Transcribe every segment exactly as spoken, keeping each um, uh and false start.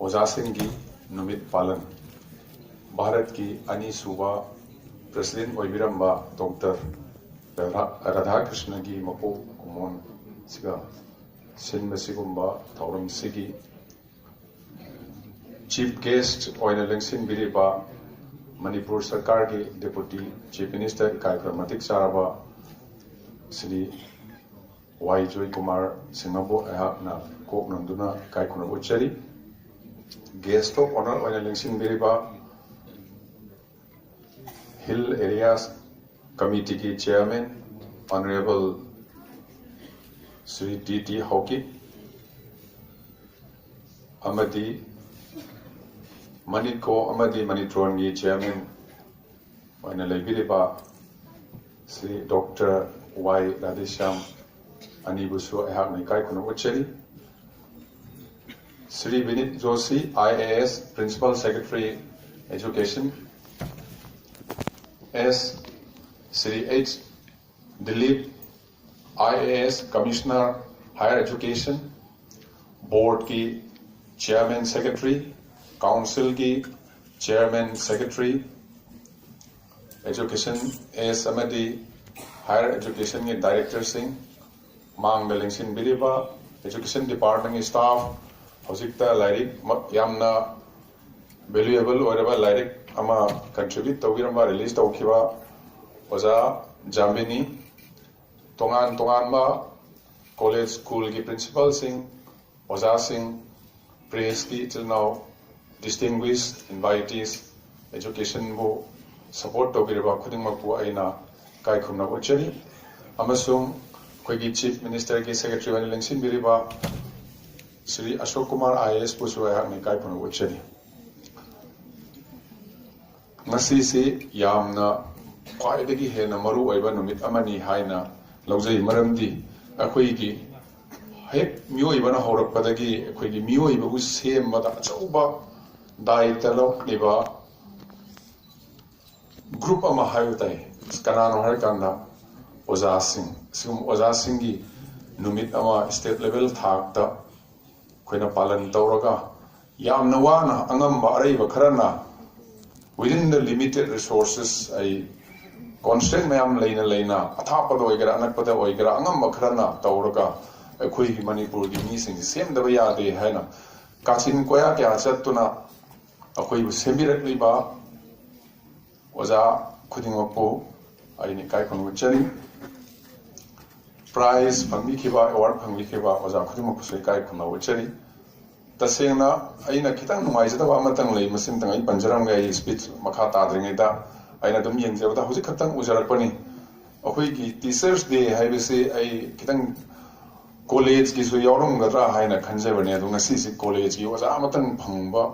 ꯑꯣꯖꯥꯁꯤꯡꯒꯤ ꯅꯨꯃꯤꯠ ꯄꯥꯂꯟ꯫ ꯚꯥꯔꯠꯀꯤ ꯑꯅꯤꯁꯨꯕ ꯄ꯭ꯔꯦꯁꯤꯗꯦꯟ ꯑꯣꯏꯕꯤꯔꯝꯕ ꯗꯣꯛꯇꯔ ꯔꯥꯙꯥ-, ꯔꯥꯙꯥꯀ꯭ꯔꯤꯁꯅꯒꯤ ꯃꯄꯣꯛ ꯀꯨꯝꯑꯣꯟꯁꯤꯒ ꯁꯤꯟꯕ ꯁꯤꯒꯨꯝꯕ ꯊꯧꯔꯝꯁꯤꯒꯤ ꯆꯤꯐ ꯒꯦꯁ꯭ꯠ ꯑꯣꯏꯅ ꯂꯦꯡꯁꯤꯟꯕꯤꯔꯤꯕ ꯃꯅꯤꯄꯨꯔ ꯁꯔꯀꯥꯔꯒꯤ ꯗꯦꯄꯨꯇꯤ ꯆꯤꯐ ꯃꯤꯅꯤꯁꯇꯔ ꯏꯀꯥꯏ ꯈꯨꯝꯅꯕ ꯃꯇꯤꯛ ꯆꯥꯔꯕ ꯁ꯭ꯔꯤ ꯋꯥꯏ ꯖꯣꯏꯀꯨꯃꯥꯔ ꯁꯤꯡꯍꯕꯨ ꯑꯩꯍꯥꯛꯅ ꯀꯣꯛ ꯅꯣꯟꯗꯨꯅ ꯏꯀꯥꯏ ꯈꯨꯝꯅꯕ ꯎꯠꯆꯔꯤ꯫ ꯒꯦꯁ꯭ꯠ ꯑꯣꯐ ꯑꯣꯅꯔ ꯑꯣꯏꯅ ꯂꯦꯡꯁꯤꯟꯕꯤꯔꯤꯕ ꯍꯤꯜ ꯑꯦꯔꯤꯌꯥꯁ ꯀꯃꯤꯇꯤꯒꯤ chairman honourable Shri T T Haokip ꯑꯃꯗꯤ ꯃꯅꯤꯀꯣ ꯑꯃꯗꯤ ꯃꯅꯤꯇ꯭ꯔꯣꯟꯒꯤ ꯆꯤꯌꯔꯃꯦꯟ ꯑꯣꯏꯅ ꯂꯩꯕꯤꯔꯤꯕ ꯁ꯭ꯔꯤ ꯗꯣꯛꯇꯔ ꯋꯥꯏ ꯔꯥꯙꯦꯁ꯭ꯌꯥꯝ ꯑꯅꯤꯕꯨꯁꯨ ꯑꯩꯍꯥꯛꯅ ꯏꯀꯥꯏ ꯈꯨꯝꯅꯕ ꯎꯠꯆꯔꯤ꯫ Shri Vineet Joshi, I A S, Principal Secretary Education, ꯑꯦꯁ Shri H Dilip, I A S, Commissioner Higher Education, ꯕꯣꯔꯗꯀꯤ ꯆꯤꯌꯔꯃꯦꯟ ꯁꯦꯀ꯭ꯔꯦꯇꯔꯤ, ꯀꯥꯎꯟꯁꯤꯜꯒꯤ ꯆꯤꯌꯔꯃꯦꯟ ꯁꯦꯀ꯭ꯔꯦꯇꯔꯤ, ꯑꯦꯖꯨꯀꯦꯁꯟ ꯑꯦꯁ ꯑꯃꯗꯤ ꯍꯥꯌꯔ ꯑꯦꯖꯨꯀꯦꯁꯟꯒꯤ ꯗꯥꯏꯔꯦꯛꯇꯔꯁꯤꯡ, ꯃꯥꯡꯗ ꯂꯦꯡꯁꯤꯟꯕꯤꯔꯤꯕ ꯑꯦꯖꯨꯀꯦꯁꯟ ꯗꯤꯄꯥꯔꯠꯃꯦꯟꯒꯤ ꯁ꯭ꯇꯥꯐ, ꯍꯧꯖꯤꯛꯇ ꯂꯥꯏꯔꯤꯛ ꯃ-, ꯌꯥꯝꯅ ꯚꯦꯂꯨꯑꯦꯕꯜ ꯑꯣꯏꯔꯕ ꯂꯥꯏꯔꯤꯛ ꯑꯃ ꯀꯟꯇ꯭ꯔꯤꯕ꯭ꯌꯨꯠ ꯇꯧꯕꯤꯔꯝꯕ, ꯔꯤꯂꯤꯖ ꯇꯧꯈꯤꯕ ꯑꯣꯖꯥ ꯖꯥꯃꯤꯅꯤ, ꯇꯣꯉꯥꯟ ꯇꯣꯉꯥꯟꯕ ꯀꯣꯂꯦꯖ ꯁ꯭ꯀꯨꯜꯒꯤ ꯄ꯭ꯔꯤꯟꯁꯤꯄꯥꯜꯁꯤꯡ, ꯑꯣꯖꯥꯁꯤꯡ, ꯄ꯭ꯔꯦꯁꯀꯤ ꯏꯆꯤꯜ ꯏꯅꯥꯎ, ꯗꯤꯁꯇꯤꯡꯒ꯭ꯋꯤꯁ ꯏꯟꯚꯥꯏꯇꯤꯁ, ꯑꯦꯖꯨꯀꯦꯁꯟꯕꯨ ꯁꯄꯣꯔꯠ ꯇꯧꯕꯤꯔꯕ ꯈꯨꯗꯤꯡꯃꯛꯄꯨ ꯑꯩꯅ ꯏꯀꯥꯏ ꯈꯨꯝꯅꯕ ꯎꯠꯆꯔꯤ꯫ ꯑꯃꯁꯨꯡ ꯑꯩꯈꯣꯏꯒꯤ ꯆꯤꯐ ꯃꯤꯅꯤꯁꯇꯔꯒꯤ ꯁꯦꯀ꯭ꯔꯦꯇꯔꯤ ꯑꯣꯏꯅ ꯂꯦꯡꯁꯤꯟꯕꯤꯔꯤꯕ ꯁ꯭ꯔꯤ ꯑꯁꯣꯛ ꯀꯨꯃꯥꯔ ꯑꯥꯏ ꯑꯦ ꯑꯦꯁ ꯄꯨꯁꯨ ꯑꯩꯍꯥꯛꯅ ꯏꯀꯥꯏ ꯈꯨꯝꯅꯕ ꯎꯠꯆꯔꯤ꯫ ꯉꯁꯤꯁꯤ ꯌꯥꯝꯅ ꯈ꯭ꯋꯥꯏꯗꯒꯤ ꯍꯦꯟꯅ ꯃꯔꯨ ꯑꯣꯏꯕ ꯅꯨꯃꯤꯠ ꯑꯃꯅꯤ ꯍꯥꯏꯅ ꯂꯧꯖꯩ, ꯃꯔꯝꯗꯤ ꯑꯩꯈꯣꯏꯒꯤ ꯍꯦꯛ ꯃꯤꯑꯣꯏꯕꯅ ꯍꯧꯔꯛꯄꯗꯒꯤ ꯑꯩꯈꯣꯏꯒꯤ ꯃꯤꯑꯣꯏꯕꯕꯨ ꯁꯦꯝꯕꯗ ꯑꯆꯧꯕ ꯗꯥꯏꯇ ꯂꯧꯔꯤꯕ ꯒ꯭ꯔꯨꯞ ꯑꯃ ꯍꯥꯏꯕ ꯇꯥꯏ꯫ ꯀꯅꯥꯅꯣ ꯍꯥꯏꯔꯀꯥꯟꯗ ꯑꯣꯖꯥꯁꯤꯡ, ꯁꯤꯒꯨꯝꯕ ꯑꯣꯖꯥꯁꯤꯡꯒꯤ ꯅꯨꯃꯤꯠ ꯑꯃ ꯁ꯭ꯇꯦꯠ ꯂꯦꯚꯦꯜ ꯊꯥꯛꯇ ꯑꯩꯈꯣꯏꯅ ꯄꯥꯂꯟ ꯇꯧꯔꯒ ꯌꯥꯝꯅ ꯋꯥꯅ ꯑꯉꯝꯕ ꯑꯔꯩꯕ ꯈꯔꯅ within the limited resources, ꯑꯩ constraint ꯃꯌꯥꯝ ꯂꯩꯅ ꯂꯩꯅ, ꯑꯊꯥꯞꯄꯗ ꯑꯣꯏꯒꯦꯔꯥ ꯑꯅꯛꯄꯗ ꯑꯣꯏꯒꯦꯔꯥ, ꯑꯉꯝꯕ ꯈꯔꯅ ꯇꯧꯔꯒ ꯑꯩꯈꯣꯏꯒꯤ ꯃꯅꯤꯄꯨꯔꯒꯤ ꯃꯤꯁꯤꯡꯁꯤ ꯁꯦꯝꯗꯕ ꯌꯥꯗꯦ ꯍꯥꯏꯅ ꯀꯥꯆꯤꯟ ꯀꯣꯌꯥ ꯀꯌꯥ ꯆꯠꯇꯨꯅ ꯑꯩꯈꯣꯏꯕꯨ ꯁꯦꯝꯕꯤꯔꯛꯂꯤꯕ ꯑꯣꯖꯥ ꯈꯨꯗꯤꯡꯃꯛꯄꯨ ꯑꯩꯅ ꯏꯀꯥꯏ ꯈꯨꯝꯅꯕ ꯎꯠꯆꯔꯤ꯫ Prize ꯐꯪꯕꯤꯈꯤꯕ, award ꯐꯪꯕꯤꯈꯤꯕ ꯑꯣꯖꯥ ꯈꯨꯗꯤꯡꯃꯛꯄꯨꯁꯨ ꯏꯀꯥꯏ ꯈꯨꯝꯅꯕ ꯎꯠꯆꯔꯤ꯫ ꯇꯁꯦꯡꯅ ꯑꯩꯅ ꯈꯤꯇꯪ ꯅꯨꯡꯉꯥꯏꯖꯗꯕ ꯑꯃꯇꯪ ꯂꯩ, ꯃꯁꯤꯃꯇꯪ ꯑꯩ ꯄꯟꯖꯔꯝꯒꯦ꯫ ꯑꯩ speech ꯃꯈꯥ ꯇꯥꯗ꯭ꯔꯤꯉꯩꯗ ꯑꯩꯅ ꯑꯗꯨꯝ ꯌꯦꯡꯖꯕꯗ ꯍꯧꯖꯤꯛ ꯈꯛꯇꯪ ꯎꯖꯔꯛꯄꯅꯤ꯫ ꯑꯩꯈꯣꯏꯒꯤ Teachers' Day ꯍꯥꯏꯕꯁꯤ ꯑꯩ ꯈꯤꯇꯪ collegeꯀꯤꯁꯨ ꯌꯥꯎꯔꯝꯒꯗ꯭ꯔꯥ ꯍꯥꯏꯅ ꯈꯟꯖꯕꯅꯤ꯫ ꯑꯗꯣ ꯉꯁꯤꯁꯤ collegeꯀꯤ ꯑꯣꯖꯥ ꯑꯃꯇꯪ ꯐꯪꯕ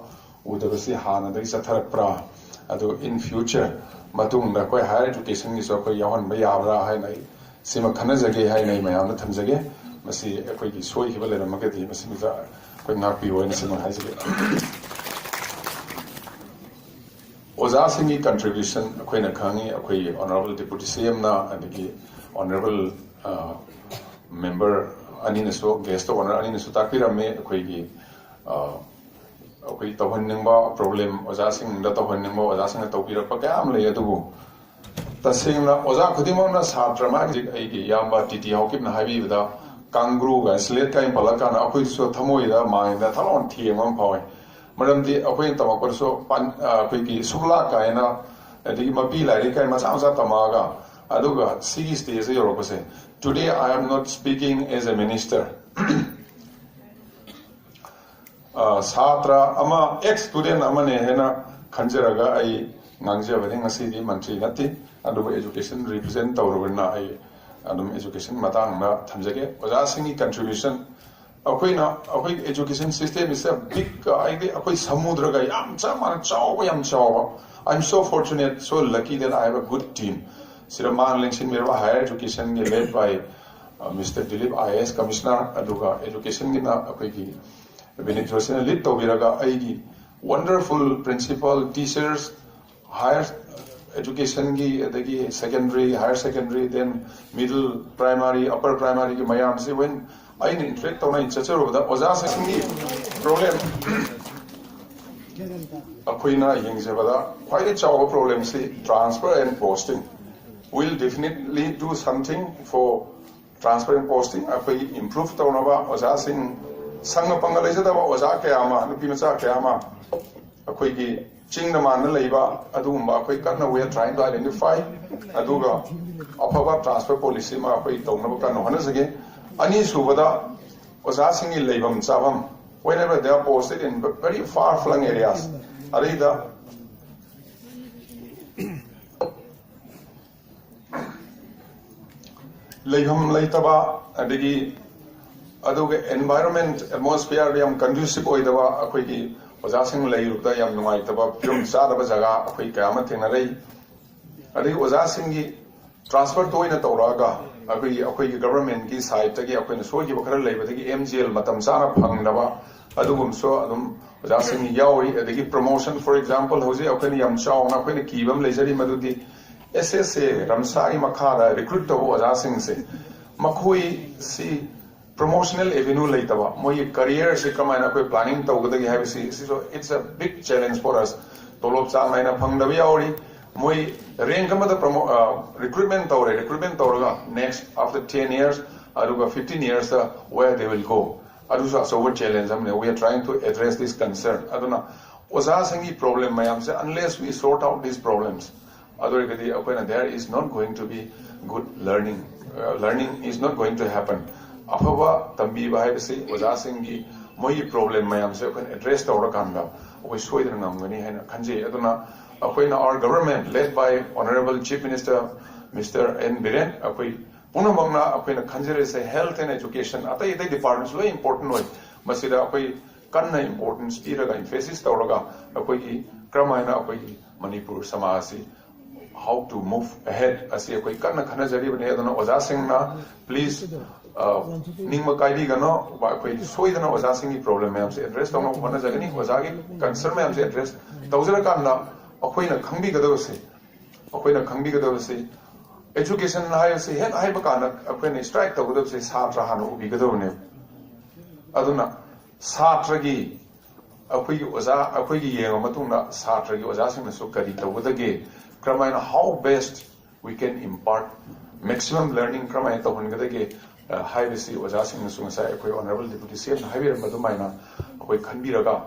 ꯎꯗꯕꯁꯤ ꯍꯥꯟꯅꯗꯒꯤ ꯆꯠꯊꯔꯛꯄ꯭ꯔꯥ, ꯑꯗꯣ in future, ꯃꯇꯨꯡꯗ ꯑꯩꯈꯣꯏ higher educationꯒꯤꯁꯨ ꯑꯩꯈꯣꯏ ꯌꯥꯎꯍꯟꯕ ꯌꯥꯕ꯭ꯔꯥ ꯍꯥꯏꯅ ꯑꯩ ꯁꯤꯃ ꯈꯟꯅꯖꯒꯦ ꯍꯥꯏꯅ ꯑꯩ ꯃꯌꯥꯝꯗ ꯊꯝꯖꯒꯦ꯫ ꯃꯁꯤ ꯑꯩꯈꯣꯏꯒꯤ ꯁꯣꯏꯈꯤꯕ ꯂꯩꯔꯝꯃꯒꯗꯤ ꯃꯁꯤꯃꯗ ꯑꯩꯈꯣꯏ ꯉꯥꯛꯄꯤꯌꯨ ꯍꯥꯏꯅ ꯁꯤꯃ ꯍꯥꯏꯖꯒꯦ꯫ ꯑꯣꯖꯥꯁꯤꯡꯒꯤ contribution ꯑꯩꯈꯣꯏꯅ ꯈꯪꯉꯤ, ꯑꯩꯈꯣꯏꯒꯤ Honourable Deputy CMꯅ, ꯑꯗꯒꯤ Honourable, ꯑ, member ꯑꯅꯤꯅꯁꯨ, guest of honour ꯑꯅꯤꯅꯁꯨ ꯇꯥꯛꯄꯤꯔꯝꯃꯤ꯫ ꯑꯩꯈꯣꯏꯒꯤ, ꯑ, ꯑꯩꯈꯣꯏ ꯇꯧꯍꯟꯅꯤꯡꯕ problem, ꯑꯣꯖꯥꯁꯤꯡꯗ ꯇꯧꯍꯟꯅꯤꯡꯕ ꯑꯣꯖꯥꯁꯤꯡꯅ ꯇꯧꯕꯤꯔꯛꯄ ꯀꯌꯥ ꯑꯃ ꯂꯩ꯫ ꯑꯗꯨꯕꯨ ꯇꯁꯦꯡꯅ ꯑꯣꯖꯥ ꯈꯨꯗꯤꯡꯃꯛꯅ ꯁꯥꯇ꯭ꯔ, ꯃꯥꯒꯤ ꯑꯩꯒꯤ ꯏꯌꯥꯝꯕ ꯇꯤ ꯇꯤ ꯍꯥꯎꯀꯤꯞꯅ ꯍꯥꯏꯕꯤꯕꯗ, ꯀꯥꯡꯒ꯭ꯔꯨ ꯀꯥꯏꯅ, slate ꯀꯥꯏꯅ ꯄꯜꯂꯛꯀꯥꯟꯗ ꯑꯩꯈꯣꯏꯁꯨ ꯊꯃꯣꯏꯗ, ꯃꯥꯏꯟꯗ ꯊꯂꯥꯎꯅ ꯊꯦꯡꯕ ꯑꯃ ꯐꯥꯎꯋꯦ꯫ ꯃꯔꯝꯗꯤ ꯑꯩꯈꯣꯏꯅ ꯇꯝꯃꯛꯄꯗꯁꯨ ꯄꯥꯟ-, ꯑ, ꯑꯩꯈꯣꯏꯒꯤ ꯁꯨꯛꯂꯥ ꯀꯥꯏꯅ, ꯑꯗꯒꯤ ꯃꯄꯤ ꯂꯥꯏꯔꯤꯛ ꯀꯥꯏꯅ ꯃꯆꯥ ꯃꯆꯥ ꯇꯝꯃꯛꯑꯒ, ꯑꯗꯨꯒ ꯁꯤꯒꯤ stageꯇ ꯌꯧꯔꯛꯄꯁꯦ, today I am not speaking as a minister. ꯑ, ꯁꯥꯇ꯭ꯔ ꯑꯃ, ex student ꯑꯃꯅꯦ ꯍꯥꯏꯅ ꯈꯟꯖꯔꯒ ꯑꯩ ꯉꯥꯡꯖꯕꯅꯤ꯫ ꯉꯁꯤꯗꯤ ꯃꯟꯇ꯭ꯔꯤ ꯅꯠꯇꯦ, ꯑꯗꯨꯕꯨ education represent ꯇꯧꯔꯕꯅꯤꯅ ꯑꯩ ꯑꯗꯨꯝ education ꯃꯇꯥꯡꯗ ꯊꯝꯖꯒꯦ꯫ ꯑꯣꯖꯥꯁꯤꯡꯒꯤ contribution, ꯑꯩꯈꯣꯏꯅ, ꯑꯩꯈꯣꯏꯒꯤ education system is a big, ꯍꯥꯏꯗꯤ ꯑꯩꯈꯣꯏ ꯁꯃꯨꯗ꯭ꯔꯒ ꯌꯥꯝ ꯆꯞ ꯃꯥꯟꯅ ꯆꯥꯎꯕ, ꯌꯥꯝ ꯆꯥꯎꯕ꯫ I am so fortunate, so lucky that I have a good team. ꯁꯤꯗ ꯃꯥꯅ ꯂꯦꯡꯁꯤꯟꯕꯤꯔꯕ higher educationꯒꯤ led by, uh, Mister Dilip, I A S Commissioner, ꯑꯗꯨꯒ educationꯒꯤꯅ ꯑꯩꯈꯣꯏꯒꯤ ꯕꯤꯅꯤꯠ ꯖꯣꯁꯤꯅ lead ꯇꯧꯕꯤꯔꯒ ꯑꯩꯒꯤ wonderful principal, teachers, higher educationꯒꯤ, ꯑꯗꯒꯤ secondary, higher secondary, then middle primary, upper primaryꯒꯤ ꯃꯌꯥꯝꯁꯤ when ꯑꯩꯅ interact ꯇꯧꯅ ꯑꯩꯅ ꯆꯠꯆꯔꯨꯕꯗ ꯑꯣꯖꯥꯁꯤꯡꯒꯤ problem ꯑꯩꯈꯣꯏꯅ ꯌꯦꯡꯖꯕꯗ ꯈ꯭ꯋꯥꯏꯗꯒꯤ ꯆꯥꯎꯕ problemꯁꯤ transfer and posting. We'll definitely do something for transfer and posting. ꯑꯩꯈꯣꯏ improve ꯇꯧꯅꯕ ꯑꯣꯖꯥꯁꯤꯡ, ꯁꯪꯒ ꯄꯪꯒ ꯂꯩꯖꯗꯕ ꯑꯣꯖꯥ ꯀꯌꯥ ꯑꯃ, ꯅꯨꯄꯤ ꯃꯆꯥ ꯀꯌꯥ ꯑꯃ ꯑꯩꯈꯣꯏꯒꯤ ꯆꯤꯡꯗ ꯃꯥꯟꯗ ꯂꯩꯕ ꯑꯗꯨꯒꯨꯝꯕ ꯑꯩꯈꯣꯏ ꯀꯟꯅ we are trying to identify. ꯑꯗꯨꯒ ꯑꯐꯕ transfer policy ꯑꯃ ꯑꯩꯈꯣꯏ ꯇꯧꯅꯕ ꯀꯟꯅ ꯍꯣꯠꯅꯖꯒꯦ꯫ ꯑꯅꯤꯁꯨꯕꯗ, ꯑꯣꯖꯥꯁꯤꯡꯒꯤ ꯂꯩꯐꯝ ꯆꯥꯐꯝ, whenever they are posted in very far flung areas, ꯑꯗꯩꯗ ꯂꯩꯐꯝ ꯂꯩꯇꯕ, ꯑꯗꯒꯤ ꯑꯗꯨꯒ environment, atmosphere ꯌꯥꯝ conducive ꯑꯣꯏꯗꯕ, ꯑꯩꯈꯣꯏꯒꯤ ꯑꯣꯖꯥꯁꯤꯡ ꯂꯩꯔꯨꯕꯗ ꯌꯥꯝ ꯅꯨꯡꯉꯥꯏꯇꯕ, ꯐꯤꯕꯝ ꯆꯥꯗꯕ ꯖꯒꯥ ꯑꯩꯈꯣꯏ ꯀꯌꯥ ꯑꯃ ꯊꯦꯡꯅꯔꯛꯏ꯫ ꯑꯗꯒꯤ ꯑꯣꯖꯥꯁꯤꯡꯒꯤ transfer ꯇꯣꯏꯅ ꯇꯧꯔꯛꯑꯒ ꯑꯩꯈꯣꯏꯒꯤ, ꯑꯩꯈꯣꯏꯒꯤ governmentꯀꯤ sideꯇꯒꯤ ꯑꯩꯈꯣꯏꯅ ꯁꯣꯏꯈꯤꯕ ꯈꯔ ꯂꯩꯕꯗꯒꯤ M G L ꯃꯇꯝ ꯆꯥꯅ ꯐꯪꯗꯕ ꯑꯗꯨꯒꯨꯝꯕꯁꯨ ꯑꯗꯨꯝ ꯑꯣꯖꯥꯁꯤꯡ ꯌꯥꯎꯔꯤ꯫ ꯑꯗꯒꯤ promotion, for example, ꯍꯧꯖꯤꯛ ꯑꯩꯈꯣꯏꯅ ꯌꯥꯝ ꯆꯥꯎꯅ ꯑꯩꯈꯣꯏꯅ ꯀꯤꯕ ꯑꯃ ꯂꯩꯖꯔꯤ, ꯃꯗꯨꯗꯤ S S A ꯔꯝꯁꯥꯒꯤ ꯃꯈꯥꯗ recruit ꯇꯧꯕ ꯑꯣꯖꯥꯁꯤꯡꯁꯦ, ꯃꯈꯣꯏꯁꯤ promotional avenue ꯂꯩꯇꯕ, ꯃꯣꯏꯒꯤ careerꯁꯤ ꯀꯃꯥꯏꯅ ꯑꯩꯈꯣꯏ planning ꯇꯧꯒꯗꯒꯦ ꯍꯥꯏꯕꯁꯤ, ꯁꯤꯁꯨ it's a big challenge for us. ꯇꯣꯂꯣꯞ ꯆꯥꯡ ꯅꯥꯏꯅ ꯐꯪꯗꯕ ꯌꯥꯎꯔꯤ, ꯃꯣꯏ rank ꯑꯃꯗ promo-, recruitment ꯇꯧꯔꯦ, recruitment ꯇꯧꯔꯒ next after ten years ꯑꯗꯨꯒ fifteen yearsꯇ where they will go, ꯑꯗꯨꯁꯨ ꯑꯆꯧꯕ challenge ꯑꯃꯅꯤ꯫ We are trying to address this concern. ꯑꯗꯨꯅ ꯑꯣꯖꯥꯁꯤꯡꯒꯤ problem ꯃꯌꯥꯝꯁꯦ, unless we sort out these problems, ꯑꯗꯨ ꯑꯣꯏꯔꯒꯗꯤ ꯑꯩꯈꯣꯏꯅ there is not going to be good learning, uh, learning is not going to happen. ꯑꯐꯕ ꯇꯝꯕꯤꯕ ꯍꯥꯏꯕꯁꯤ ꯑꯣꯖꯥꯁꯤꯡꯒꯤ ꯃꯣꯏꯒꯤ problem ꯃꯌꯥꯝꯁꯦ ꯑꯩꯈꯣꯏꯅ address ꯇꯧꯔꯀꯥꯟꯗ ꯑꯩꯈꯣꯏ ꯁꯣꯏꯗꯅ ꯉꯝꯒꯅꯤ ꯍꯥꯏꯅ ꯈꯟꯖꯩ꯫ ꯑꯗꯨꯅ ꯑꯩꯈꯣꯏꯅ our government led by Honorable Chief Minister Mister N Biren, ꯑꯩꯈꯣꯏ ꯄꯨꯝꯅꯃꯛꯅ ꯑꯩꯈꯣꯏꯅ ꯈꯟꯖꯔꯤꯁꯦ health and education, ꯑꯇꯩ ꯑꯇꯩ departments ꯂꯣꯏ important ꯑꯣꯏ, ꯃꯁꯤꯗ ꯑꯩꯈꯣꯏ ꯀꯟꯅ importance ꯄꯤꯔꯒ emphasis ꯇꯧꯔꯒ ꯑꯩꯈꯣꯏꯒꯤ ꯀꯔꯝꯍꯥꯏꯅ ꯑꯩꯈꯣꯏꯒꯤ ꯃꯅꯤꯄꯨꯔ ꯁꯃꯥꯖ ꯑꯁꯤ how to move ahead ꯑꯁꯤ ꯑꯩꯈꯣꯏ ꯀꯟꯅ ꯈꯟꯅꯖꯔꯤꯕꯅꯤ꯫ ꯑꯗꯨꯅ ꯑꯣꯖꯥꯁꯤꯡꯅ please, ꯑ, ꯅꯤꯡꯕ ꯀꯥꯏꯕꯤꯒꯅꯣ, ꯑꯩꯈꯣꯏ ꯁꯣꯏꯗꯅ ꯑꯣꯖꯥꯁꯤꯡꯒꯤ problem ꯃꯌꯥꯝꯁꯦ address ꯇꯧꯅꯕ ꯍꯣꯠꯅꯖꯒꯅꯤ꯫ ꯑꯣꯖꯥꯒꯤ concern ꯃꯌꯥꯝꯁꯦ address ꯇꯧꯖꯔꯀꯥꯟꯗ ꯑꯩꯈꯣꯏꯅ ꯈꯪꯕꯤꯒꯗꯕꯁꯦ, ꯑꯩꯈꯣꯏꯅ ꯈꯪꯕꯤꯒꯗꯕꯁꯤ education ꯍꯥꯏꯕꯁꯤ ꯍꯦꯛ ꯍꯥꯏꯕ ꯀꯥꯟꯗ ꯑꯩꯈꯣꯏꯅ strike ꯇꯧꯒꯗꯕꯁꯦ ꯁꯥꯇ꯭ꯔ ꯍꯥꯟꯅ ꯎꯕꯤꯒꯗꯕꯅꯦꯕ꯫ ꯑꯗꯨꯅ ꯁꯥꯇ꯭ꯔꯒꯤ ꯑꯩꯈꯣꯏꯒꯤ ꯑꯣꯖꯥ, ꯑꯩꯈꯣꯏꯒꯤ ꯌꯦꯡꯉ ꯃꯇꯨꯡꯗ ꯁꯥꯇ꯭ꯔꯒꯤ ꯑꯣꯖꯥꯁꯤꯡꯅꯁꯨ ꯀꯔꯤ ꯇꯧꯒꯗꯒꯦ, ꯀꯔꯝꯍꯥꯏꯅ, how best we can impart maximum learning ꯀꯔꯝꯍꯥꯏꯅ ꯇꯧꯍꯟꯒꯗꯒꯦ, ꯑ, ꯍꯥꯏꯕꯁꯤ ꯑꯣꯖꯥꯁꯤꯡꯅꯁꯨ ꯉꯁꯥꯏ ꯑꯩꯈꯣꯏ Honourable Deputy C M ꯅ ꯍꯥꯏꯕꯤꯔꯝꯕ ꯑꯗꯨꯃꯥꯏꯅ ꯑꯩꯈꯣꯏ ꯈꯟꯕꯤꯔꯒ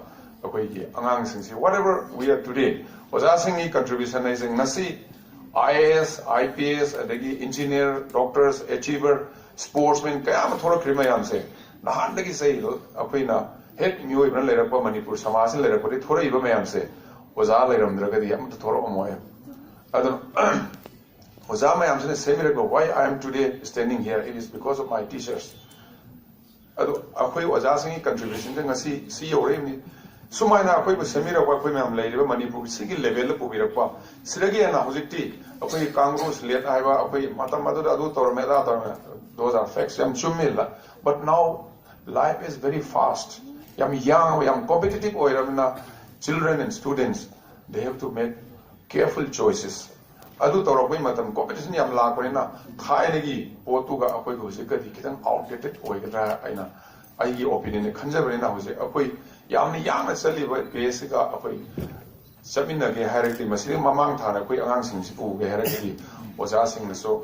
ꯑꯩꯈꯣꯏꯒꯤ ꯑꯉꯥꯡꯁꯤꯡꯁꯤ, whatever we are today, ꯑꯣꯖꯥꯁꯤꯡꯒꯤ contribution ꯍꯥꯏꯁꯦ ꯉꯁꯤ I A S, I P S, ꯑꯗꯒꯤ engineer, doctors, achiever, sportsman ꯀꯌꯥ ꯑꯃ ꯊꯣꯛꯂꯛꯈ꯭ꯔꯤ ꯃꯌꯥꯝꯁꯦ, ꯅꯍꯥꯟꯗꯒꯤ ꯆꯍꯤ ꯑꯩꯈꯣꯏꯅ ꯍꯦꯛ ꯃꯤꯑꯣꯏꯕꯅ ꯂꯩꯔꯛꯄ, ꯃꯅꯤꯄꯨꯔ ꯁꯃꯥꯖꯁꯤꯅ ꯂꯩꯔꯛꯄꯗꯒꯤ ꯊꯣꯔꯛꯏꯕ ꯃꯌꯥꯝꯁꯦ ꯑꯣꯖꯥ ꯂꯩꯔꯝꯗ꯭ꯔꯒꯗꯤ ꯑꯝꯇ ꯊꯣꯔꯛꯑꯝꯃꯣꯏ꯫ ꯑꯗꯨꯅ ꯑꯣꯖꯥ ꯃꯌꯥꯝꯁꯤꯅ ꯁꯦꯝꯕꯤꯔꯛꯄ, why I am today standing here, it is because of my teachers. ꯑꯗꯨ ꯑꯩꯈꯣꯏ ꯑꯣꯖꯥꯁꯤꯡꯒꯤ contribution ꯁꯦ ꯉꯁꯤ ꯁꯤ ꯌꯧꯔꯛꯏꯕꯅꯤ꯫ ꯁꯨꯃꯥꯏꯅ ꯑꯩꯈꯣꯏꯕꯨ ꯁꯦꯝꯕꯤꯔꯛꯄ, ꯑꯩꯈꯣꯏ ꯃꯌꯥꯝ ꯂꯩꯔꯤꯕ ꯃꯅꯤꯄꯨꯔ ꯁꯤꯒꯤ level ꯗ ꯄꯨꯕꯤꯔꯛꯄ, ꯁꯤꯗꯒꯤ ꯍꯦꯟꯅ ꯍꯧꯖꯤꯛꯇꯤ ꯑꯩꯈꯣꯏꯒꯤ ꯀꯥꯡꯒ꯭ꯔꯨꯁ ꯂꯦꯠ ꯍꯥꯏꯕ, ꯑꯩꯈꯣꯏ ꯃꯇꯝ ꯑꯗꯨꯗ ꯑꯗꯨ ꯇꯧꯔꯝꯃꯦ, ꯑꯗꯥ ꯇꯧꯔꯝꯃꯦ, those are facts, ꯌꯥꯝ ꯆꯨꯝꯃꯤ꯫ But now life is very fast, ꯌꯥꯝ ꯌꯥꯡꯕ, ꯌꯥꯝ competitive ꯑꯣꯏꯔꯕꯅꯤꯅ, children and students, they have to make careful choices. ꯑꯗꯨ ꯇꯧꯔꯛꯄꯩ ꯃꯇꯝ competition ꯌꯥꯝ ꯂꯥꯛꯄꯅꯤꯅ ꯊꯥꯏꯅꯒꯤ ꯄꯣꯠꯇꯨꯒ ꯑꯩꯈꯣꯏꯒ ꯍꯧꯖꯤꯛꯀꯗꯤ ꯈꯤꯇꯪ outdated ꯑꯣꯏꯒꯗ꯭ꯔꯥ ꯍꯥꯏꯅ ꯑꯩꯒꯤ opinion ꯅꯤ ꯈꯟꯖꯕꯅꯤꯅ, ꯍꯧꯖꯤꯛ ꯑꯩꯈꯣꯏ ꯌꯥꯝꯅ ꯌꯥꯡꯅ ꯆꯠꯂꯤꯕ pace ꯁꯤꯒ ꯑꯩꯈꯣꯏ ꯆꯠꯃꯤꯟꯅꯒꯦ ꯍꯥꯏꯔꯒꯗꯤ, ꯃꯁꯤꯗꯒꯤ ꯃꯃꯥꯡ ꯊꯥꯅ ꯑꯩꯈꯣꯏ ꯑꯉꯥꯡꯁꯤꯡꯁꯤ ꯄꯨꯒꯦ ꯍꯥꯏꯔꯒꯗꯤ ꯑꯣꯖꯥꯁꯤꯡꯅꯁꯨ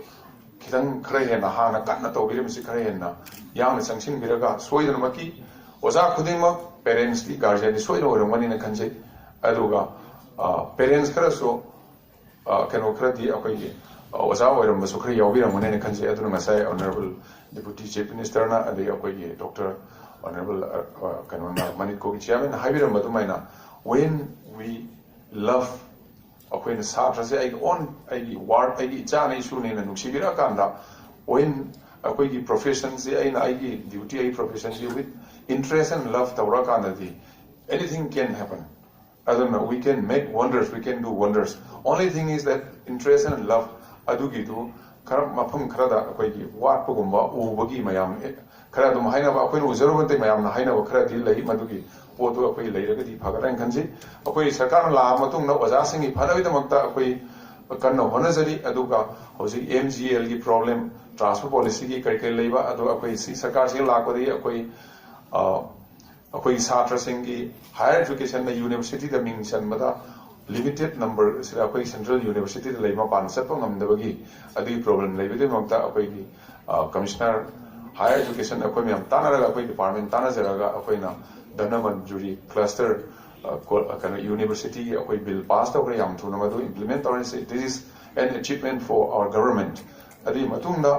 ꯈꯤꯇꯪ ꯈꯔ ꯍꯦꯟꯅ, ꯍꯥꯟꯅ ꯀꯟꯅ ꯇꯧꯕꯤꯔꯝꯃꯤꯁꯤ ꯈꯔ ꯍꯦꯟꯅ ꯌꯥꯡꯅ ꯆꯪꯁꯤꯟꯕꯤꯔꯒ, ꯁꯣꯏꯗꯅꯃꯛꯀꯤ ꯑꯣꯖꯥ ꯈꯨꯗꯤꯡꯃꯛ, parents ꯀꯤ, guardian ꯗꯤ ꯁꯣꯏꯗꯅ ꯑꯣꯏꯔꯝꯒꯅꯤꯅ ꯈꯟꯖꯩ꯫ ꯑꯗꯨꯒ parents ꯈꯔꯁꯨ ꯑ, ꯀꯩꯅꯣ ꯈꯔꯗꯤ ꯑꯩꯈꯣꯏꯒꯤ, ꯑ, ꯑꯣꯖꯥ ꯑꯣꯏꯔꯝꯕꯁꯨ ꯈꯔ ꯌꯥꯎꯕꯤꯔꯝꯒꯅꯦꯅ ꯈꯟꯖꯩ꯫ ꯑꯗꯨꯅ ꯉꯁꯥꯏ Honourable Deputy Chief Minister ꯅ, ꯑꯗꯒꯤ ꯑꯩꯈꯣꯏꯒꯤ Doctor Honourable, ꯑ, ꯑ, ꯀꯩꯅꯣꯅ, ꯃꯅꯤꯠꯀꯣꯒꯤ chairman ꯅ ꯍꯥꯏꯕꯤꯔꯝꯕ ꯑꯗꯨꯃꯥꯏꯅ, when we love, ꯑꯩꯈꯣꯏꯅ ꯁꯥꯇ꯭ꯔꯁꯦ ꯑꯩꯒꯤ own, ꯑꯩꯒꯤ ward, ꯑꯩꯒꯤ ꯏꯆꯥꯅ ꯏꯁꯨꯅꯦꯅ ꯅꯨꯡꯁꯤꯕꯤꯔꯛꯑꯀꯥꯟꯗ, when ꯑꯩꯈꯣꯏꯒꯤ profession ꯁꯦ, ꯑꯩꯅ ꯑꯩꯒꯤ duty, ꯑꯩꯒꯤ profession say with interest and love ꯇꯧꯔꯀꯥꯟꯗꯗꯤ, anything can happen. ꯑꯗꯨꯅ we can make wonders, we can do wonders. Only thing is that interest and love ꯑꯗꯨꯒꯤꯗꯨ ꯈꯔ ꯃꯐꯝ ꯈꯔꯗ ꯑꯩꯈꯣꯏꯒꯤ ꯋꯥꯠꯄꯒꯨꯝꯕ ꯎꯕꯒꯤ ꯃꯌꯥꯝ, ꯑꯦ, ꯈꯔ ꯑꯗꯨꯝ ꯍꯥꯏꯅꯕ, ꯑꯩꯈꯣꯏꯅ ꯎꯖꯔꯨꯕ ꯅꯠꯇꯦ, ꯃꯌꯥꯝꯅ ꯍꯥꯏꯅꯕ ꯈꯔꯗꯤ ꯂꯩ꯫ ꯃꯗꯨꯒꯤ ꯄꯣꯠꯇꯨ ꯑꯩꯈꯣꯏ ꯂꯩꯔꯒꯗꯤ ꯐꯒꯗ꯭ꯔꯥ ꯍꯥꯏꯅ ꯈꯟꯖꯩ꯫ ꯑꯩꯈꯣꯏ ꯁꯔꯀꯥꯔꯅ ꯂꯥꯛꯑ ꯃꯇꯨꯡꯗ ꯑꯣꯖꯥꯁꯤꯡꯒꯤ ꯐꯅꯕꯒꯤꯗꯃꯛꯇ ꯑꯩꯈꯣꯏ ꯀꯟꯅ ꯍꯣꯠꯅꯖꯔꯤ꯫ ꯑꯗꯨꯒ ꯍꯧꯖꯤꯛ M G L ꯒꯤ problem, transfer policy ꯒꯤ ꯀꯔꯤ ꯀꯔꯤ ꯂꯩꯕ, ꯑꯗꯨ ꯑꯩꯈꯣꯏ ꯁꯤ ꯁꯔꯀꯥꯔꯁꯤꯒ ꯂꯥꯛꯄꯗꯒꯤ ꯑꯩꯈꯣꯏ, ꯑ, ꯑꯩꯈꯣꯏꯒꯤ ꯁꯥꯇ꯭ꯔꯁꯤꯡꯒꯤ higher educationꯗ universityꯗ ꯃꯤꯡ ꯆꯟꯕꯗ limited numberꯁꯤꯗ ꯑꯩꯈꯣꯏ central universityꯗ ꯂꯩ, ꯃꯄꯥꯟ ꯆꯠꯄ ꯉꯝꯗꯕꯒꯤ ꯑꯗꯨꯒꯤ problem ꯂꯩꯕꯗꯨꯒꯤꯗꯃꯛꯇ ꯑꯩꯈꯣꯏꯒꯤ commissioner higher education ꯑꯩꯈꯣꯏ ꯃꯌꯥꯝ ꯇꯥꯟꯅꯔꯒ, ꯑꯩꯈꯣꯏ department ꯇꯥꯟꯅꯖꯔꯒ ꯑꯩꯈꯣꯏꯅ ꯙꯅꯃꯟꯖꯨꯔꯤ cluster ꯀꯩꯅꯣ universityꯒꯤ ꯑꯩꯈꯣꯏ bill pass ꯇꯧꯈ꯭ꯔꯦ꯫ ꯌꯥꯝ ꯊꯨꯅ ꯃꯗꯨ implement ꯇꯧꯔꯁꯤ꯫ This is an achievement for our government꯫ ꯑꯗꯨꯒꯤ ꯃꯇꯨꯡꯗ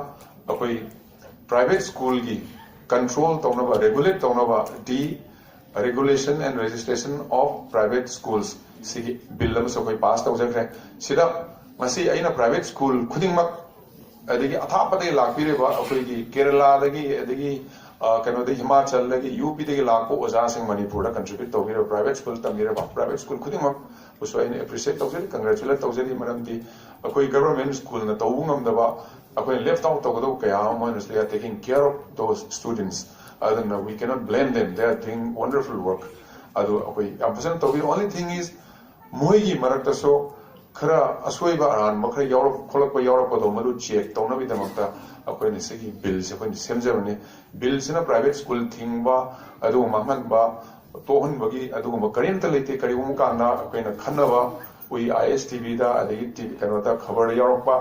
ꯑꯩꯈꯣꯏ private schoolꯒꯤ control ꯇꯧꯅꯕ, regulate ꯇꯧꯅꯕ the Regulation and Registration of Private Schools ꯁꯤꯒꯤ bill ꯑꯃꯁꯨ ꯑꯩꯈꯣꯏ pass ꯇꯧꯖꯈ꯭ꯔꯦ꯫ ꯁꯤꯗ ꯉꯁꯤ ꯑꯩꯅ private school ꯈꯨꯗꯤꯡꯃꯛ, ꯑꯗꯒꯤ ꯑꯊꯥꯞꯄꯗꯒꯤ ꯂꯥꯛꯄꯤꯔꯤꯕ ꯑꯩꯈꯣꯏꯒꯤ ꯀꯦꯔꯂꯥꯗꯒꯤ, ꯑꯗꯒꯤ ꯀꯩꯅꯣꯗꯒꯤ, ꯍꯤꯃꯥꯆꯜꯗꯒꯤ, UPꯗꯒꯤ ꯂꯥꯛꯄ ꯑꯣꯖꯥꯁꯤꯡ, ꯃꯅꯤꯄꯨꯔꯗ contribute ꯇꯧꯕꯤꯔꯕ private school ꯇꯝꯕꯤꯔꯕ private school ꯈꯨꯗꯤꯡꯃꯛꯄꯨꯁꯨ ꯑꯩꯅ appreciate ꯇꯧꯖꯔꯤ, congratulate ꯇꯧꯖꯔꯤ꯫ ꯃꯔꯝꯗꯤ ꯑꯩꯈꯣꯏ government schoolꯅ ꯇꯧꯕ ꯉꯝꯗꯕ, ꯑꯩꯈꯣꯏꯅ left out ꯇꯧꯒꯗꯧꯕ ꯀꯌꯥ ꯑꯃ, they are taking care of those students꯫ ꯑꯗꯨꯅ we cannot blame them, they are doing wonderful work꯫ ꯑꯗꯨ ꯑꯩꯈꯣꯏ ꯌꯥꯝ ꯐꯖꯅ ꯇꯧꯕꯤ꯫ Only thing is, ꯃꯣꯏꯒꯤ ꯃꯔꯛꯇꯁꯨ ꯈꯔ ꯑꯁꯣꯏꯕ ꯑꯔꯥꯟꯕ ꯈꯔ ꯌꯥꯎꯔꯛ ꯈꯣꯠꯂꯛꯄ ꯌꯥꯎꯔꯛꯄꯗꯣ, ꯃꯗꯨ check ꯇꯧꯅꯕꯒꯤꯗꯃꯛꯇ ꯑꯩꯈꯣꯏꯅ ꯁꯤꯒꯤ billꯁꯦ ꯑꯩꯈꯣꯏꯅ ꯁꯦꯝꯖꯕꯅꯤ꯫ Billꯁꯤꯅ private school ꯊꯤꯡꯕ, ꯑꯗꯨꯒ ꯃꯥꯡꯍꯟꯕ, ꯇꯣꯛꯍꯟꯕꯒꯤ ꯑꯗꯨꯒꯨꯝꯕ ꯀꯔꯤꯝꯇ ꯂꯩꯇꯦ꯫ ꯀꯔꯤꯒꯨꯝꯕ ꯀꯥꯟꯗ ꯑꯩꯈꯣꯏꯅ ꯈꯟꯅꯕ, we ISTVꯗ, ꯑꯗꯒꯤ ꯀꯩꯅꯣꯗ ꯈꯕꯔꯗ ꯌꯥꯎꯔꯛꯄ,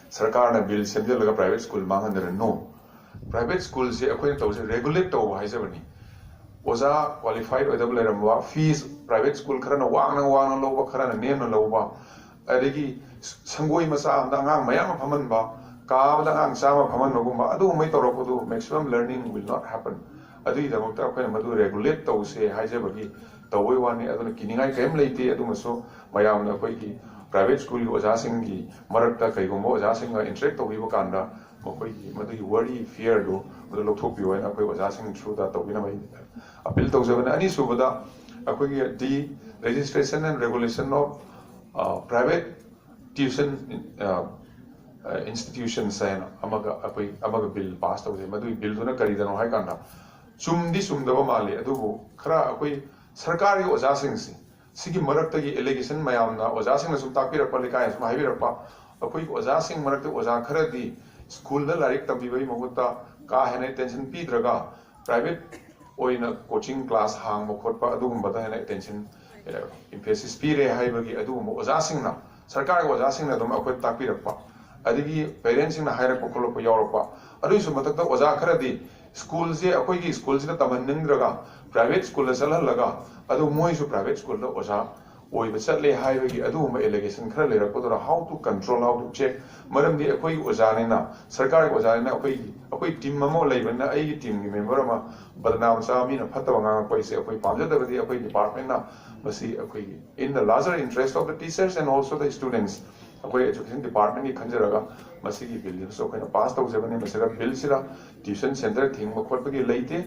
ꯁꯔꯀꯥꯔꯅ bill ꯁꯦꯝꯖꯤꯜꯂꯒ private school ꯃꯥꯡꯍꯟꯗꯅ, no꯫ Private schoolꯁꯦ ꯑꯩꯈꯣꯏꯅ ꯇꯧꯁꯦ regulate ꯇꯧꯕ ꯍꯥꯏꯖꯕꯅꯤ꯫ ꯑꯣꯖꯥ qualified ꯑꯣꯏꯗꯕ ꯂꯩꯔꯝꯕ, fees private school ꯈꯔꯅ ꯋꯥꯡꯅ ꯋꯥꯡꯅ ꯂꯧꯕ, ꯈꯔꯅ ꯅꯦꯝꯅ ꯂꯧꯕ, ꯑꯗꯒꯤ ꯁꯪꯒꯣꯏ ꯃꯆꯥ ꯑꯃꯗ ꯑꯉꯥꯡ ꯃꯌꯥꯝ ꯑꯃ ꯐꯝꯍꯟꯕ, ꯀꯥ ꯑꯃꯗ ꯑꯉꯥꯡ ꯆꯥꯝꯃ ꯐꯝꯍꯟꯕꯒꯨꯝꯕ, ꯑꯗꯨꯒꯨꯝꯕꯩ ꯇꯧꯔꯛꯄꯗꯨ maximum learning will not happen꯫ ꯑꯗꯨꯒꯤꯗꯃꯛꯇ ꯑꯩꯈꯣꯏꯅ ꯃꯗꯨ regulate ꯇꯧꯁꯦ ꯍꯥꯏꯖꯕꯒꯤ ꯇꯧꯕꯩ ꯋꯥꯅꯤ꯫ ꯑꯗꯨꯅ ꯀꯤꯅꯤꯡꯉꯥꯏ ꯀꯔꯤꯝ ꯂꯩꯇꯦ꯫ ꯑꯗꯨꯃꯁꯨ ꯃꯌꯥꯝꯅ ꯑꯩꯈꯣꯏꯒꯤ private schoolꯒꯤ ꯑꯣꯖꯥꯁꯤꯡꯒꯤ ꯃꯔꯛꯇ ꯀꯩꯒꯨꯝꯕ ꯑꯣꯖꯥꯁꯤꯡꯒ interact ꯇꯧꯕꯤꯕ ꯀꯥꯟꯗ ꯃꯈꯣꯏꯒꯤ ꯃꯗꯨꯒꯤ worry, fearꯗꯨ ꯃꯗꯨ ꯂꯧꯊꯣꯛꯄꯤꯌꯨ ꯍꯥꯏꯅ ꯑꯩꯈꯣꯏ ꯑꯣꯖꯥꯁꯤꯡ throughꯗ ꯇꯧꯕꯤꯅꯕ ꯑꯩ appeal ꯇꯧꯖꯕꯅꯤ꯫ ꯑꯅꯤꯁꯨꯕꯗ, ꯑꯩꯈꯣꯏꯒꯤ the registration and regulation of private tuition institutions ꯍꯥꯏꯅ ꯑꯃꯒ ꯑꯩꯈꯣꯏ ꯑꯃꯒ bill pass ꯇꯧꯖꯩ꯫ ꯃꯗꯨꯒꯤ billꯗꯨꯅ ꯀꯔꯤꯗꯅꯣ ꯍꯥꯏ ꯀꯥꯟꯗ, ꯆꯨꯝꯗꯤ ꯆꯨꯝꯗꯕ ꯃꯥꯜꯂꯤ, ꯑꯗꯨꯕꯨ ꯈꯔ ꯑꯩꯈꯣꯏ ꯁꯔꯀꯥꯔꯒꯤ ꯑꯣꯖꯥꯁꯤꯡꯁꯤ, ꯁꯤꯒꯤ ꯃꯔꯛꯇꯒꯤ allegation ꯃꯌꯥꯝꯅ ꯑꯣꯖꯥꯁꯤꯡꯅ ꯁꯨꯝ ꯇꯥꯛꯄꯤꯔꯛꯄ, ꯂꯩꯀꯥꯏꯅ ꯁꯨꯝ ꯍꯥꯏꯕꯤꯔꯛꯄ, ꯑꯩꯈꯣꯏꯒꯤ ꯑꯣꯖꯥꯁꯤꯡ ꯃꯔꯛꯇ ꯑꯣꯖꯥ ꯈꯔꯗꯤ ꯁ꯭ꯀꯨꯜꯗ ꯂꯥꯏꯔꯤꯛ ꯇꯝꯕꯤꯕꯒꯤ ꯃꯍꯨꯠꯇ ꯀꯥ ꯍꯦꯟꯅ attention ꯄꯤꯗ꯭ꯔꯒ private ꯑꯣꯏꯅ coaching class ꯍꯥꯡꯕ ꯈꯣꯠꯄ ꯑꯗꯨꯒꯨꯝꯕꯗ ꯍꯦꯟꯅ attention emphasis ꯄꯤꯔꯦ ꯍꯥꯏꯕꯒꯤ ꯑꯗꯨꯒꯨꯝꯕ ꯑꯣꯖꯥꯁꯤꯡꯅ, ꯁꯔꯀꯥꯔꯒꯤ ꯑꯣꯖꯥꯁꯤꯡꯅ ꯑꯗꯨꯝ ꯑꯩꯈꯣꯏ ꯇꯥꯛꯄꯤꯔꯛꯄ, ꯑꯗꯒꯤ parentꯁꯤꯡꯅ ꯍꯥꯏꯔꯛꯄ ꯈꯣꯠꯂꯛꯄ ꯌꯥꯎꯔꯛꯄ꯫ ꯑꯗꯨꯒꯤꯁꯨ ꯃꯊꯛꯇ ꯑꯣꯖꯥ ꯈꯔꯗꯤ ꯁ꯭ꯀꯨꯜꯁꯦ ꯑꯩꯈꯣꯏꯒꯤ ꯁ꯭ꯀꯨꯜꯁꯤꯗ ꯇꯝꯍꯟꯅꯤꯡꯗ꯭ꯔꯒ private ꯁ꯭ꯀꯨꯜꯗ ꯆꯠꯍꯜꯂꯒ ꯑꯗꯨ ꯃꯣꯏꯁꯨ private ꯁ꯭ꯀꯨꯜꯗ ꯑꯣꯖꯥ ꯑꯣꯏꯕ ꯆꯠꯂꯦ ꯍꯥꯏꯕꯒꯤ ꯑꯗꯨꯒꯨꯝꯕ allegation ꯈꯔ ꯂꯩꯔꯛꯄꯗꯨꯅ how to control, how to check? ꯃꯔꯝꯗꯤ ꯑꯩꯈꯣꯏꯒꯤ ꯑꯣꯖꯥꯅꯤꯅ, ꯁꯔꯀꯥꯔꯒꯤ ꯑꯣꯖꯥꯅꯤꯅ ꯑꯩꯈꯣꯏꯒꯤ, ꯑꯩꯈꯣꯏ team ꯑꯃ ꯂꯩꯕꯅꯤꯅ ꯑꯩꯒꯤ teamꯒꯤ member ꯑꯃ ꯕꯗꯅꯥꯝ ꯆꯥꯕ, ꯃꯤꯅ ꯐꯠꯇꯕ ꯉꯥꯡꯉꯛꯄ ꯍꯥꯏꯁꯦ ꯑꯩꯈꯣꯏ ꯄꯥꯝꯖꯗꯕꯗꯤ ꯑꯩꯈꯣꯏ departmentꯅ ꯃꯁꯤ ꯑꯩꯈꯣꯏꯒꯤ in the larger interest of the teachers and also the students, ꯑꯩꯈꯣꯏ education departmentꯀꯤ ꯈꯟꯖꯔꯒ ꯃꯁꯤꯒꯤ billꯁꯤꯁꯨ ꯑꯩꯈꯣꯏꯅ pass ꯇꯧꯖꯕꯅꯤ꯫ ꯃꯁꯤꯗ billꯁꯤꯗ tuition centre ꯊꯤꯡꯕ ꯈꯣꯠꯄꯒꯤ ꯂꯩꯇꯦ꯫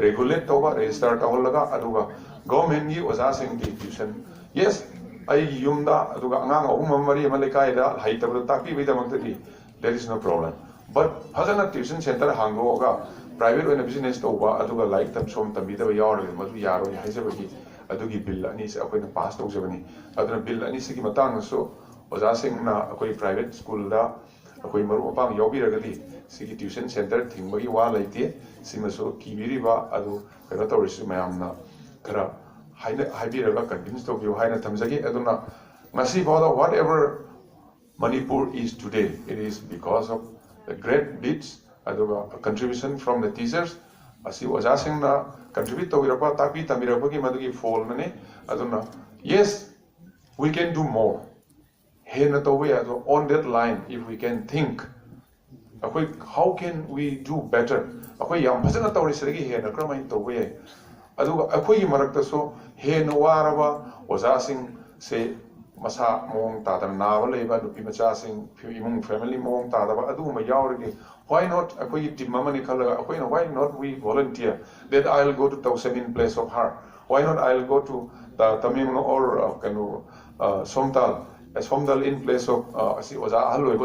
Regulate ꯇꯧꯕ, register ꯇꯧꯍꯜꯂꯒ, ꯑꯗꯨꯒ governmentꯀꯤ ꯑꯣꯖꯥꯁꯤꯡꯒꯤ tuition, yes, ꯑꯩꯒꯤ ꯌꯨꯝꯗ ꯑꯗꯨꯒ ꯑꯉꯥꯡ ꯑꯍꯨꯝ ꯑꯃ ꯃꯔꯤ ꯑꯃ ꯂꯩꯀꯥꯏꯗ ꯍꯩꯇꯕꯗꯣ ꯇꯥꯛꯄꯤꯕꯒꯤꯗꯃꯛꯇꯗꯤ there is no problem, but ꯐꯖꯅ tuition centre ꯍꯥꯡꯗꯣꯛꯑꯒ private ꯑꯣꯏꯅ business ꯇꯧꯕ ꯑꯗꯨꯒ ꯂꯥꯏꯔꯤꯛ ꯇꯝ ꯁꯣꯝ ꯇꯝꯕꯤꯗꯕ ꯌꯥꯎꯔꯒꯗꯤ ꯃꯗꯨ ꯌꯥꯔꯣꯏ ꯍꯥꯏꯖꯕꯒꯤ ꯑꯗꯨꯒꯤ bill ꯑꯅꯤꯁꯦ ꯑꯩꯈꯣꯏꯅ pass ꯇꯧꯖꯕꯅꯤ꯫ ꯑꯗꯨꯅ bill ꯑꯅꯤꯁꯤꯒꯤ ꯃꯇꯥꯡꯗꯁꯨ ꯑꯣꯖꯥꯁꯤꯡꯅ ꯑꯩꯈꯣꯏ private ꯁ꯭ꯀꯨꯜꯗ ꯑꯩꯈꯣꯏ ꯃꯔꯨꯞ ꯃꯄꯥꯡ ꯌꯥꯎꯕꯤꯔꯒꯗꯤ ꯁꯤꯒꯤ tuition centre ꯊꯤꯡꯕꯒꯤ ꯋꯥ ꯂꯩꯇꯦ꯫ ꯁꯤꯃꯁꯨ ꯀꯤꯕꯤꯔꯤꯕ ꯑꯗꯨ ꯀꯩꯅꯣ ꯇꯧꯔꯤꯁꯤ ꯃꯌꯥꯝꯅ ꯈꯔ ꯍꯥꯏꯅ, ꯍꯥꯏꯕꯤꯔꯒ convince ꯇꯧꯕꯤꯌꯨ ꯍꯥꯏꯅ ꯊꯝꯖꯒꯦ꯫ ꯑꯗꯨꯅ ꯉꯁꯤ ꯐꯥꯎꯗ whatever Manipur is today, it is because of the great deeds ꯑꯗꯨꯒ contribution from the teachers꯫ ꯑꯁꯤ ꯑꯣꯖꯥꯁꯤꯡꯅ contribute ꯇꯧꯕꯤꯔꯛꯄ, ꯇꯥꯛꯄꯤ ꯇꯝꯕꯤꯔꯛꯄꯒꯤ ꯃꯗꯨꯒꯤ ꯐꯣꯜꯅꯅꯤ꯫ ꯑꯗꯨꯅ yes, we can do more, ꯍꯦꯟꯅ ꯇꯧꯕ ꯌꯥꯏ꯫ ꯑꯗꯣ on that line, if we can think, ꯑꯩꯈꯣꯏ how can we do better? ꯑꯩꯈꯣꯏ ꯌꯥꯝ ꯐꯖꯅ ꯇꯧꯔꯤ, ꯁꯤꯗꯒꯤ ꯍꯦꯟꯅ ꯀꯔꯝꯍꯥꯏꯅ ꯇꯧꯕ ꯌꯥꯏ? ꯑꯗꯨꯒ ꯑꯩꯈꯣꯏꯒꯤ ꯃꯔꯛꯇꯁꯨ ꯍꯦꯟꯅ ꯋꯥꯔꯕ ꯑꯣꯖꯥꯁꯤꯡꯁꯦ, ꯃꯁꯥ ꯃꯑꯣꯡ ꯇꯥꯗꯅ ꯅꯥꯕ ꯂꯩꯕ ꯅꯨꯄꯤ ꯃꯆꯥꯁꯤꯡ, ꯏꯃꯨꯡ family ꯃꯑꯣꯡ ꯇꯥꯗꯕ ꯑꯗꯨꯒꯨꯝꯕ ꯌꯥꯎꯔꯗꯤ, why not ꯑꯩꯈꯣꯏꯒꯤ team ꯑꯃꯅꯤ ꯈꯜꯂꯒ ꯑꯩꯈꯣꯏꯅ why not we volunteer that I'll go to Tausen in place of her, why not I'll go to the Tamenglong or uh, ꯀꯩꯅꯣ, uh, Somdal, uh, Somdal in place of uh, ꯑꯁꯤ ꯑꯣꯖꯥ ꯑꯍꯜ ꯑꯣꯏꯕ ꯑꯣꯖꯥ